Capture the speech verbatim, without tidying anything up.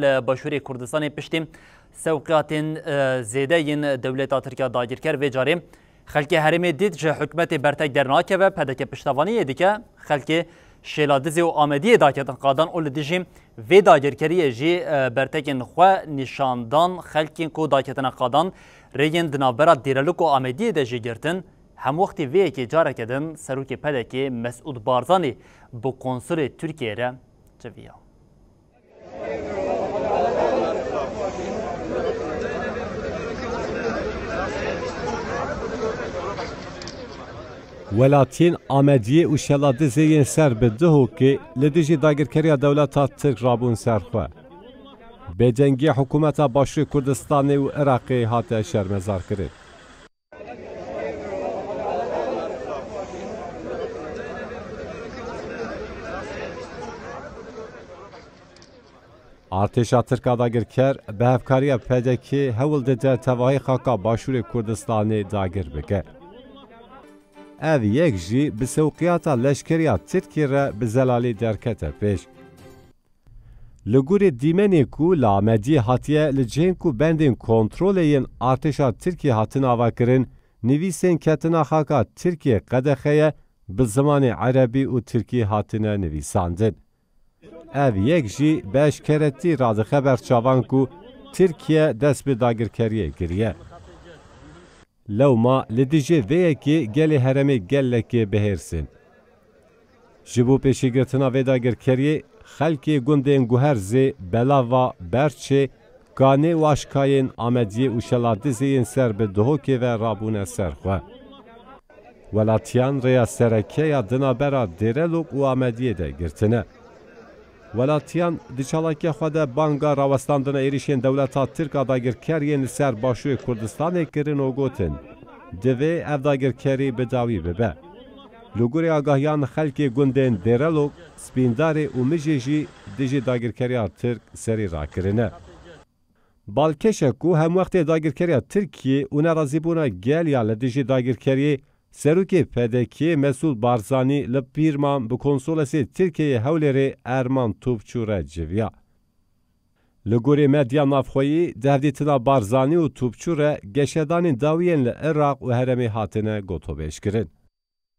Li Başûrê Kurdistanê piştî sewqiyatên, e, zêde yên dewleta Tirk ya dagirker vê carê xelkê herêmê dît ji hikûmetê bertek dernakeve, P D K piştevaniyê dike, xelkê Şêladizê û Amediyê daketin qadan û li dijî vê dagirkeriyê jî, e, bertekên xwe nîşan dan, xelkên ku daketine qadan rêyên di navbera Dêrelok û Amediyê de jî girtin, hemwextî vê yekê careke din serokê P D K'ê Mesûd Barzanî bi konsulê Tirkiyeyê re civiya. Welatiyên Amediyê û Şeladizê yên ser bi Duhokê li dijî dagirkeriya dewleta Tirk rabûn ser xwe. Bêdengî hikûmeta Başûrê Kurdistanê û Iraqê hate şermezarkirin. Artêşa Tirk a dagirker bi hevkariya P D K'ê hewl dide tevahî xaka Başûrê Kurdistanê dagir bike. Ev yek jî bi sewqiyata leşkeriya Tirkiyê re bi zelalî derkete pêş. Li gorî dîmenê ku li Amediyê hatiye li cihên ku bendên kontrolê yên artêşa Tirkiyê hatin avakirin, nivîsên ketina xaka Tirkiyê qedexe ye bi zimanê erebî û tirkî hatine nivîsandin. Ev yek jî bi eşkeretî radixe ber çavan ku Tirkiye dest bi dagirkeriyê kiriye. Lewma li dijî vê yekê gelê herêmê gelekê bihêrs in. Ji bo pêşîgirtina vê dagirkeriyê, xelkê gundên Guherzê, Belava, Berçê, Kanê û Aşkayên Amediyê û Şeladizê yên ser bi Duhokê ve rabûne ser xwe. Welatiyan rêya sereke ya di navbera Dêrelok û Amediyê de girtine. Welatiyan di çalakiya xwe de banga rawestandina êrîşên dewleta Tirk a dagirker yên li ser Başûrê Kurdistanê kirin û gotin, divê ev dagirkerî bi dawî bibe. Li gorî agahiyan xelkê gundên Dêrelok, Spîndarê û Mijê jî dijî dagirkeriya Tirk serî rakirine. Balkêş e ku hemwextê dagirkeriya Tirkiyê û nerazîbûna gel ya li dijî dagirkeriyê, serokê P D K'ê Mesûd Barzanî li Pîrman bi konsolesê Tirkiyeyê Hewlêrê Erman Topçu re civiya. Li gorî medya navxweyî, di hevdîtina Barzanî û Topçu re geşedanên dawî yên li Iraq û herêmê hatine gotobêjkirin.